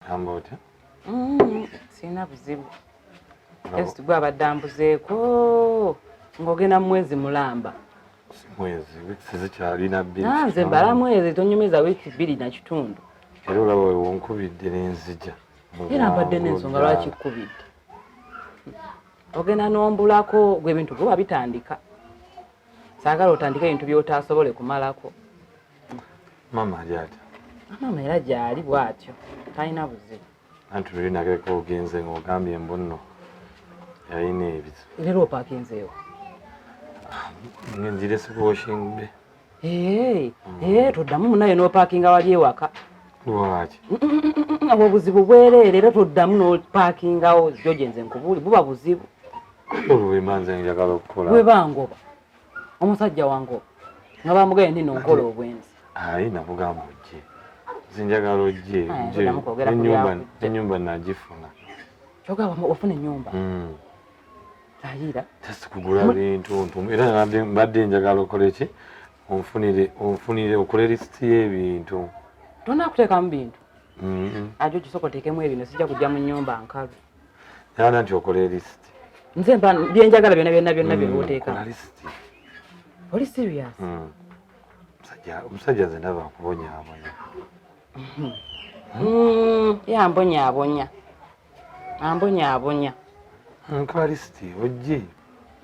Gamba otya? Sirina buzibu. Just gwe abadde ambuzeeko ng'ogenda mu mwezi mulamba. Si mwezi, wiiki zikyalina bbiri. Nze mbala mwezi, tonyumiza wiiki 2 na kitundu. Era olaba wewonkubidde nenzija. Era mbadde n'ensonga lwaki kkubidde. Ogenda n'ombulako gwe ebintu gwe wabitandika. Saagala otandike ebintu by'otaasobole kumalako. Maama ali atya? Maama era gy'ali bw'atyo, talina buzibu. Anti luli nageko ogenze ng'ogambye mbu nno yalina ebizibu. Leero opaakinzeewo? Ngirese ku washing bay. Ee, toddamu munaye n'opaakinga wali ewaka. Lwaki? Obwo obuzibu bwereere era toddamu n'opaakingawo George, nze nkubuuli buba buzibu. Olwo bwe mba nze njagala okukola. Bwe bangoba omusajja wangoba nga bamugaye nti nonkola obwenzi. Ayi nakugamba ojje. Nze njagala ojje. Toddamu kwogera ku byakujja. Ennyumba nagifuna. Kyogamba wafuna ennyumba? Ayira. Just kugula bintu ntu. Era mbadde njagala okole ki? Onfunire okole lisiti y'ebintu. Tonakuteekamu bintu? Ajo kisooka oteekemu ebintu, sijja kujja mu nnyumba nkalu. Njagala nti okole lisiti. Nze mba bye njagala byonna byonna byonna bye oteeka. Kola lisiti. Oli serious? Omusajja nze ndaba akubonyaabonya. Ye ambonyaabonya. Ambonyaabonya. Nkola lisiti ojje.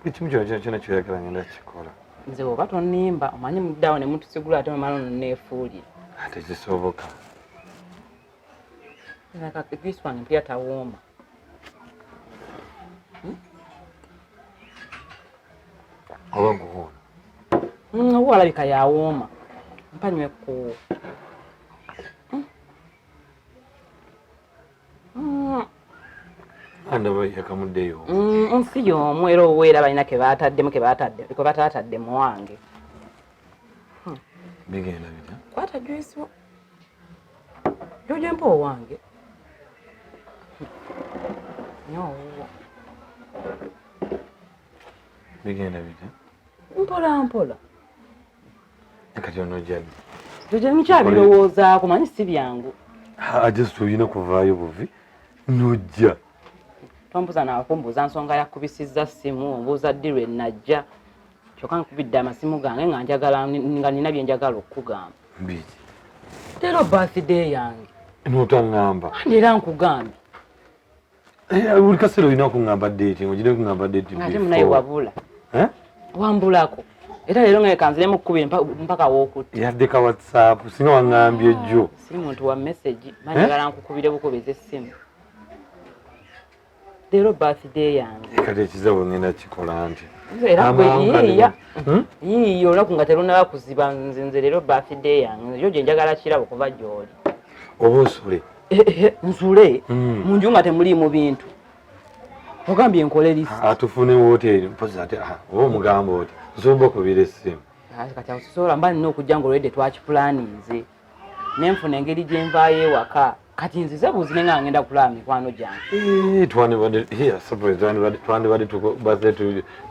Buli kimu kyonna kyonna kyonna ky'oyagala ngenda kukikola. Nze oba tonnimba omanyi muddawo ne mutusigula ate omala ono neefuulira. Ate kisoboka. Juice wange mpulira tawooma. Oba guwoona. Oba alabika yawooma. Mpa nywe ku. Andaba yakamuddeyo. Nsi y'omu era oweera balina ke baataddemu ke bataatadde mu wange. Bigenda bitya? Kwata juice wo. Jojo mpa owange. Nywa owuwo. Bigenda bitya? Mpola mpola. Kati onojja ddi? Jojo nkyabirowoozaako manyi si byangu. Just olina kuvaayo buvi n'ojja. Tombuuza nakumbuuza nsonga yakubisizza ssimu ombuuza ddi lwe najja. Kyokka nkubidde amasimu gange nga njagala nga nina bye njagala okukugamba. Biki? Leero birthday yange. N'otaŋŋamba. Kandi era nkugambye. Buli kaseera olina okuŋŋamba date, ogire kuŋŋamba date Ate munaye wabula. Wambulako. Era leero nga kanziremu kkubira mpaka wookutta. Yadde ka WhatsApp singa waŋŋambye jjo. Siri muntu wa message, manjagala nkukubire bukubiza essimu. Leero birthday yange. Kati ekizibu ngenda kikola nti. Era gwe yiiya. Yiiya olunaku nga terunnaba kuziba nze leero birthday yange. Nze gye njagala kirabo kuva gy'oli. Oba osule. Nsule mu nju nga temuliimu bintu. Ogambye nkole lisiti. Atufune woteeri mpozi ate oba omugamba oti nsobola okubira essimu. Kati awo sisobola mba nina okujja ng'olwedde twakipulaninze. Ne nfuna engeri gye nvaayo ewaka. Kati nzize buzine nga ngenda kulaba mikwano gyange. Twandibadde bazze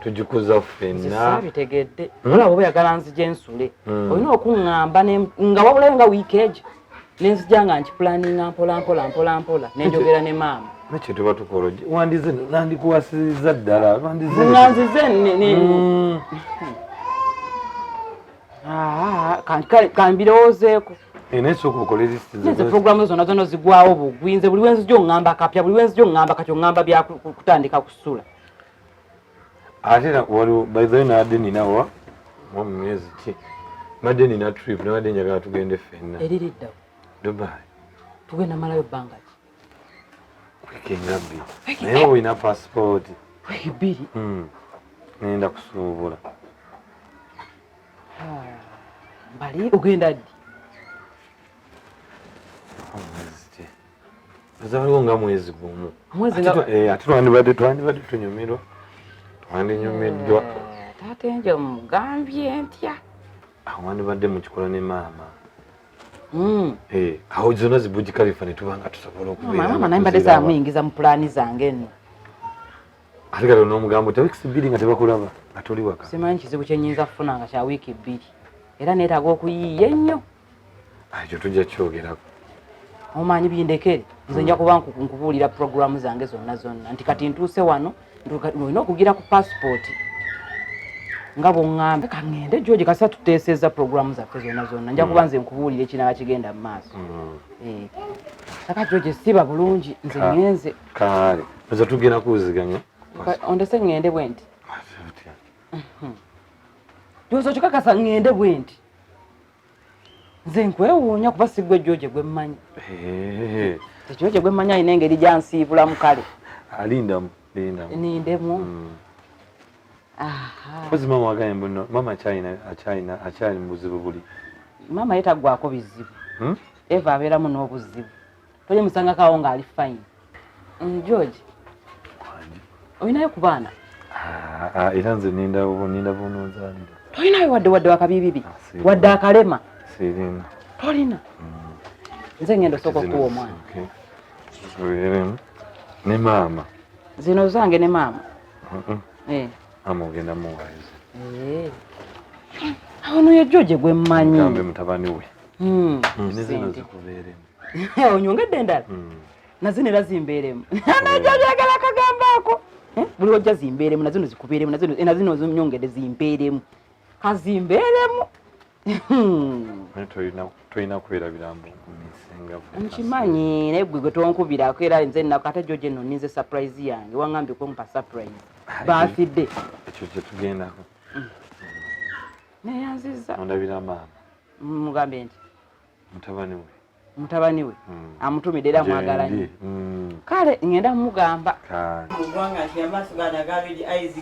tugikuza ffenna. Saabitegedde. Olaba oba oyagala nzije nsule. Olina okuŋŋamba nga wabulayo nga wiiki egyo. Nenzija nga nkipulaninga mpola mpola mpola mpola nenjogera ne maama. Nakyo tuba tukola wandize nandikuwasiriza ddala wandize. Nga nzize kambirowoozeeko. Naye sooka okole lisiti. Nze programu zonna zonna zigwawo bugwi. Nze buli wenzija oŋŋamba kapya, buli wenzija oŋŋamba kati oŋŋamba bya kutandika kusula. Ate era waliwo by the way nabadde nina wa mu myezi ki mbadde nina trip nabadde njagala tugende ffenna. Eririddawo? Dubai. Tugenda malayo bbanga ki? Wiiki nga 2. Naye olina passport? Wiiki 2? Ngenda kusuubula. Mbali ogenda ddi? Mwezi ki? Waliwo nga mwezi gumu. Mwezi nga Ate twandibadde tunyumirwa. Twandinyumiddwa. Taata enjo mugambye ntya? Awo wandibadde mukikola ne maama. Awo zonna zi Burj Khalifa ne tuba nga tusobola okubeera. Maama naye mbadde saamuyingiza mu pulaani zange nno. Ate kati n'omugamba oti wiiki 2 nga tebakulaba nga toli waka. Simanyi kizibu kye nnyinza kufuna nga kya wiiki 2. Era neetaaga okuyiiya ennyo. Ekyo tujja kukyogerako. Omanyi bindekere nze nja kuba nkubuulira puroguramu zange zonna zonna nti kati ntuuse wano, olina okugira ku passport nga bwoŋŋambe kaŋŋende. George, kasita tuteesezza puroguramu zaffe zonna zonna, nja kuba nze nkubuulira ekinaba kigenda mu maaso. Aka George, siba bulungi, nze ŋŋenze. Kale oza tugenda kuwuziganya. Ondese ŋŋende bwe nti? Joozi, okikakasa ŋŋende bwe nti? Nze nkwewuunya kuba si gwe George gwe mmanyi. George gwe mmanyi alina engeri gyansiibulamu kale. Alindamu, lindamu. Nindemu. Kozi mama wagambye mbu mama akyalina akyali mu buzibu buli. Maama ye taggwako bizibu. Eva abeeramu n'obuzibu, toli musangako awo ng'ali fine. George, olinayo ku baana? Era nze ninda bunonzalira. Tolinayo wadde wakabibibi, wadde akalema? Sirina. Tolina? Nze ngenda osooka okuwa omwana. Ne maama. Zino zange ne maama. Maama ogenda muwaayo. Awo ye George gwe mmanyi. Gambe mutabani we. Ne zino zikubeeremu. Onyongedde endala nazino era zimbeeremu. Najolyagala akagambo ako, buli wajja zimbeeremu, nazino zikubeeremu, nazino nyongedde zimbeeremu, kazimbeeremu. Tolina kwerabira mbu misenga. Nkimanyi, naye gwe gwe tonkubirako era nze nnaku. Ate George nno ninze surprise yange, waŋŋambye kumpa surprise birthday. Ekyo kyetugendako. Neyanziza. Ondabira maama. Mugambe nti mutabani we. Mutabani we amutumidde era mwagala nnyo. Kale ŋŋenda mugamba. Mu ggwanga nti amaaso gano aga red eyes,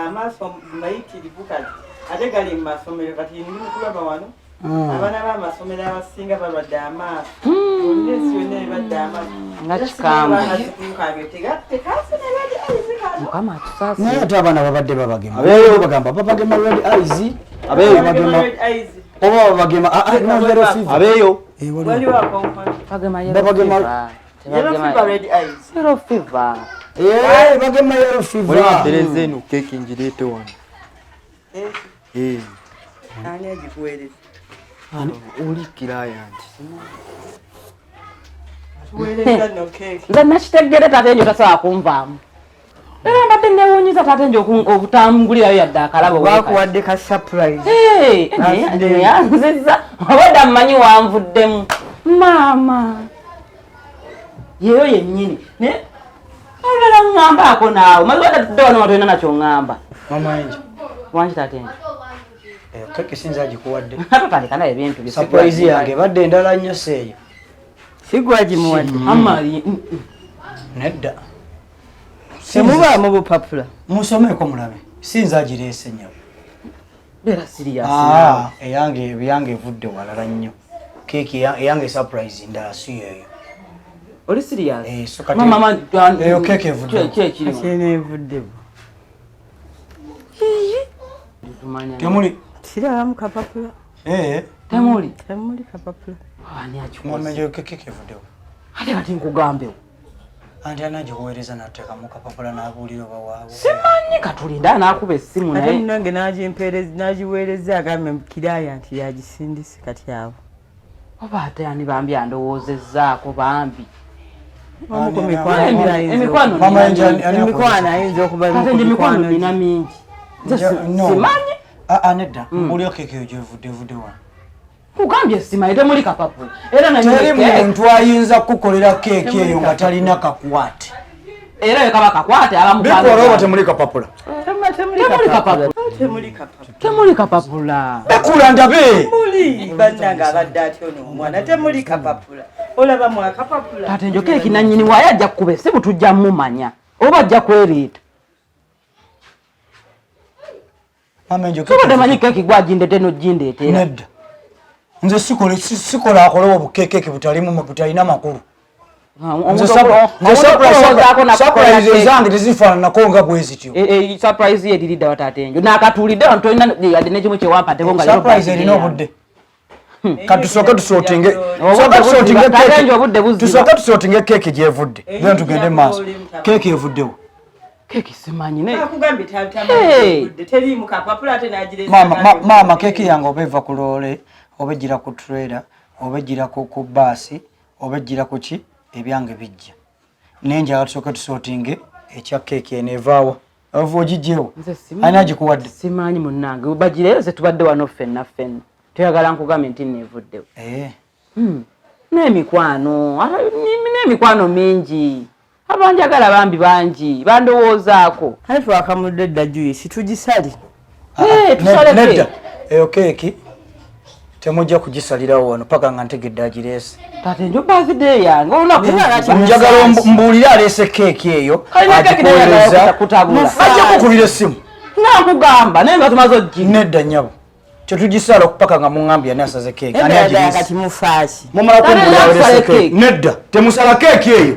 amaaso mayitirivu kati ate gali mu masomero. Kati ndi mukulaba wano abaana b'amasomero abasinga balwadde amaaso, bonna ensi yonna ebadde amaaso. Nga kikambwe. Tekasina red eyes kano. Mukama atusaasire. Naye ate abaana babadde babagema. Abeeyo bagamba babagema red eyes. Abeeyo. Babagema red eyes. Oba babagema no, yellow fever. Abeeyo. Eh, waliwo. Waliwo akonkona. Bagema yellow Babagema- fever. Yellow fever, red eyes. Yellow fever. Eh, bagema yellow fever. Waliwo mpereza eno keeki ngireete wano. Eh, Ani agikuweereza? Oli client. Tuweereza nno keeki. Nze nakitegere, taata enjo tasobola kunvaamu, era mbadde newuunyiza taata enjo obutangulirayo yadde akalabo. Bakuwadde ka surprise. Yanziza obadde mmanyi wanvuddemu maama yeyo yennyini, naye olala ŋŋambaako naawe maze wadde tudde wano nga tolina nakyo ŋŋamba. Mama Angel. Wangi taata enjo? Eh, keeki sinza agikuwadde. Atotandika naye ebintu bye. Surprise yange ebadde endala nnyo, seeyo. Sigwagimuwadde. Amali. Nedda. Temubaamu bupapula. Musomeeko mulabe, sinza agireese nnyo. Beera serious. Ah, eyange evudde walala nnyo. Keeki eyange surprise ndala, si yeeyo. Oli serious? Eh, so kati- Mama, Eyo keeki evudde. Ki ekirimu? Kyena evuddemu. Tumanya. Temuli. Sirabamu kapapula. Eh, Temuli. Temuli kapapula. Ani akikoze? Mama Angel, keeki evuddewo. Ate kati nkugambewo. Anti anagikuweereza nateekamu kapapula n'abuulira oba waabwe. Simanyi, katulinde anaakuba essimu. Ate Naye munange n'agiweereza agambe kiraya nti yagisindise kati abo. Oba ate ani bambi andowoozezzaako bambi? Omu ku mikwano Emi- gye ayinza emikwano Mama nina Angel, mingi. ani emikwano ayinza okuba Ate nje emikwano nina mingi. Nze No. simanyi. Ah, ah, nedda, mbuulira keeki eyo gyevudde, evudde wano. Kugambye simanyi, temuli kapapula era Teri nanyini keeki. muntu ayinza kukukolera keeki eyo nga talina kakwate. Era we kaba kakwate aba mukwano Bikola oba gwange. temuli kapapula. Temuli kapapula. Temuli kapapula. Temuli kapapula. Bekula ndabe. Muli bannange abadde atyo n'omwana, temuli kapapula, olabamu akapapula? Ate njo keeki nannyini waayo ajja kukuba essimu, tujja mumanya oba ajja kwereeta. Mama Angel, Tubadde manyi keeki gwagindete nogindeetera. Nedda, nze sikola akolewo obukeekeeke butalimu, butalina makulu. Nze surprise ezange tezifaananako nga bwe zityo. Surprise ye eriridda wataata enjo nakatuulidde wano, tolina yadde nekimu kyewampadeko nga leero Surprise erina birthday yange. obudde. Katusooke tusootinge. Obudde Tusooke tusootinge buziba. keeki. Taata, obudde buziba. Tusooke tusootinge keeki gyevudde, then tugende maaso. Keeki evuddewo. Keeki simanyi naye. Akugambye Hey! tamanyi, teriimu kapapula ate n'agireeta. Maama, maama, keeki yange oba eva ku loole, oba ejjira ku trailer, oba ejjira ku baasi. Oba ejjira ku ki, ebyange bijja, naye njagala tusooke tusootinge ekya keeki eno. Evaawa? Ova ogijjeewo? Nze simanyi. Ani agikuwadde? Simanyi munnange, bagireyo ze tubadde wano ffenna ffenna. Toyagala nkugambye nti neevuddewo? Eh. N'emikwano, n'emikwano mingi, abanjagala bambi bangi bandowoozaako. Ate twakamudde edda juice, tugisale. Eh, tusale. Nedda. Keeki. Eyo keeki temujja kugisalirawo wano paka nga ntegedde agireese. Taata, enjo birthday yange olunaku. Njagala mbuulire aleese keeki eyo. Kalina keeki naye yagala kutabula. Ajja kukubira essimu. Nga nkugamba naye nga tumaze oggi. Nedda nnyabo, tetugisala okupaka nga muŋŋambye ani asaze keeki, ani Ebyaddala. agireese. Kati mufaaki? Mumala Ate kumbuulira era aleese tusale keeki. keeki. Nedda, temusala keeki eyo.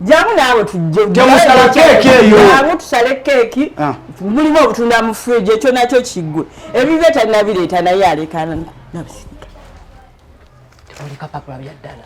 Jangu naawe tujje. Temusala keeki eyo. Jangu tusale keeki. Ah. Mulimu obutunda mu fridge, ekyo nakyo kiggwe. Ebibyo talinabireeta naye alekana nabisirika. Temuli kapapula bya ddala.